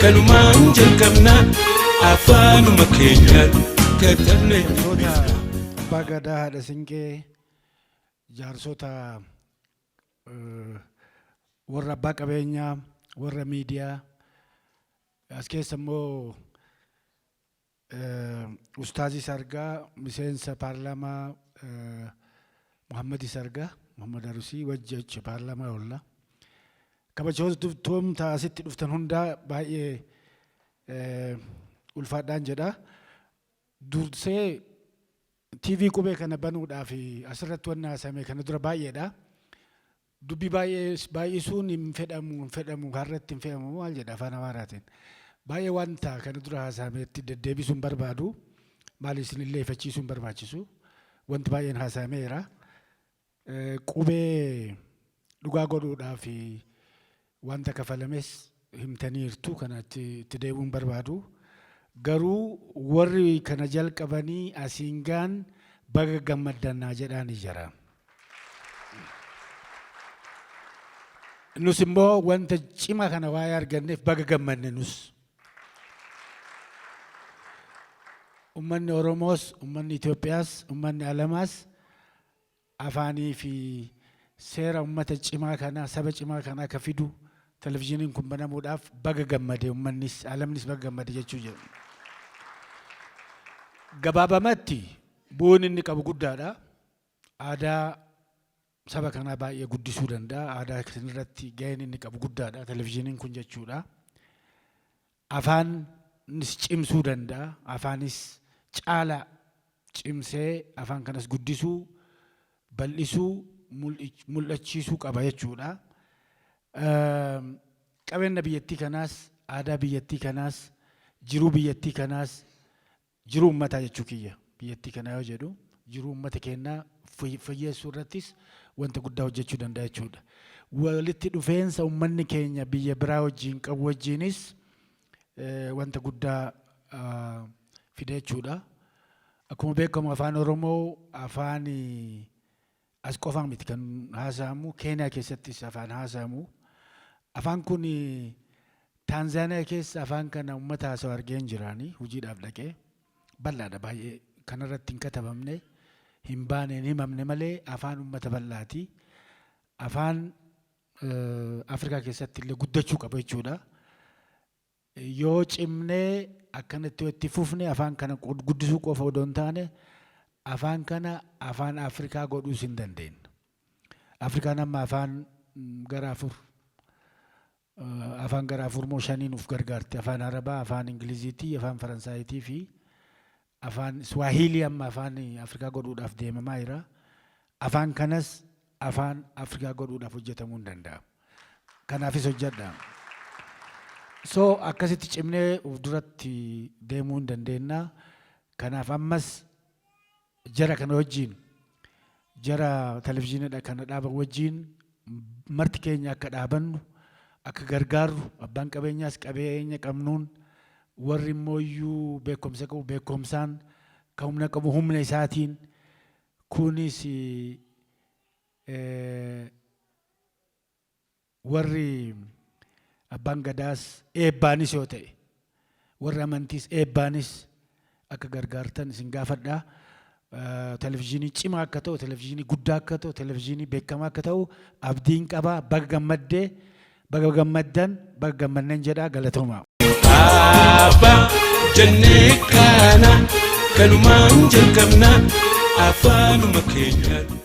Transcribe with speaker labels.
Speaker 1: Kanumaan jalqabna afaanuma keenyaan katabne.
Speaker 2: Kabajamtoota Abbaa Gadaa Haadha Sinqee, jaarsota, warra abbaa qabeenyaa, warra miidiyaa, as keessa immoo Ustaazii Sargaa, miseensa paarlaamaa Muhammadi Sargaa, Muhammad Arusii wajji jecha paarlaamaa oolla. Kabajamtoota asitti dhuftan hundaa baay'ee ulfaadhaan jedha. Dursee TV Qubee kana banuudhaaf asirratti wanni haasa'ame kana dura baay'eedha. Dubbii baay'ee baay'isuun hin fedhamu hin fedhamu har'atti hin fe'amu maal jedha afaan Amaaraatiin. Baay'ee wanta kana dura haasa'ame itti deddeebisuu hin barbaadu. Maal isinillee ifachiisuu hin barbaachisu. Wanti baay'een haasa'ameera. Qubee dhugaa godhuudhaaf wanta kafalames himtaniirtu kana itti deebi'uu hin barbaadu. Garuu warri kana jalqabanii asiin ga'an baga gammaddan naa jedhaanii jira. Nus immoo wanta cimaa kana waa'ee arganneef baga gammadne nus. Ummanni Oromoos, ummanni Itoophiyaas, ummanni alamaas afaanii fi seera ummata cimaa kanaa, saba cimaa kanaa akka fidu televizyiiniin kun banamuudhaaf baga gammade ummannis, alamnis baga gammade jechuu jedhu. Gabaabamatti bu'uun inni qabu guddaadha. Aadaa saba kanaa baay'ee guddisuu danda'a. Aadaa kanarratti gaheen inni qabu guddaadha televizyiiniin kun jechuudha. Afaanis cimsuu danda'a. Afaanis caala cimsee afaan kanas guddisuu, bal'isuu, mul'achiisuu qaba jechuudha. Qabeenya biyyattii kanaas, aadaa biyyattii kanaas, jiruu biyyattii kanaas, jiruu uummataa jechuu kiyya biyyattii kanaa yoo jedhu jiruu uummata keenyaa fooyyessuu irrattis wanta guddaa hojjechuu danda'a jechuudha. Walitti dhufeensa uummanni keenya biyya biraa wajjin qabu wajjinis wanta guddaa fida jechuudha. Akkuma beekamu afaan Oromoo afaan as qofaa miti kan haasa'amu, Keeniyaa keessattis afaan haasa'amu. Afaan kun Taanzaaniyaa keessa afaan kana uummata haasa'u argee hin jiraani hojiidhaaf dhaqee. Bal'aadha baay'ee kanarratti hin katabamne, hin baane, hin himamne malee afaan uummata bal'aati. Afaan Afrikaa keessatti illee guddachuu qaba jechuudha. Yoo cimnee akkanatti yoo itti fufne afaan kana guddisuu qofa odoo hin taane afaan kana afaan Afrikaa godhuus hin dandeenya. Afrikaan amma afaan gara afur afaan gara afur moo shaniin of gargaarti. Afaan Arabaa, afaan Ingiliziitii, afaan Faransaayitii fi afaan Swahilii amma afaan Afrikaa godhuudhaaf deemamaa jira. Afaan kanas afaan Afrikaa godhuudhaaf hojjetamuu hin danda'amu. Kanaafis hojjedha. So akkasitti cimnee of duratti deemuu hin dandeenya. Kanaaf ammas jara kana wajjin, jara televizyiinidha kana dhaaban wajjin marti keenya akka dhaabannu, akka gargaarru, abbaan qabeenyaas qabeenya qabnuun, warri immoo iyyuu beekumsa qabu beekumsaan, kan humna qabu humna isaatiin, kunis warri abbaan gadaas eebbaanis yoo ta'e, warri amantiis eebbaanis akka gargaartan isin gaafadha. Televizyiinii cimaa akka ta'u, televizyiinii guddaa akka ta'u, televizyiinii beekamaa akka ta'u abdiin qaba. Baga gammaddee, baga gammaddan, baga gammannen jedha galatooma.
Speaker 1: Abbaa jennee kaana kanumaan jalqabna afaanuma keenyaan.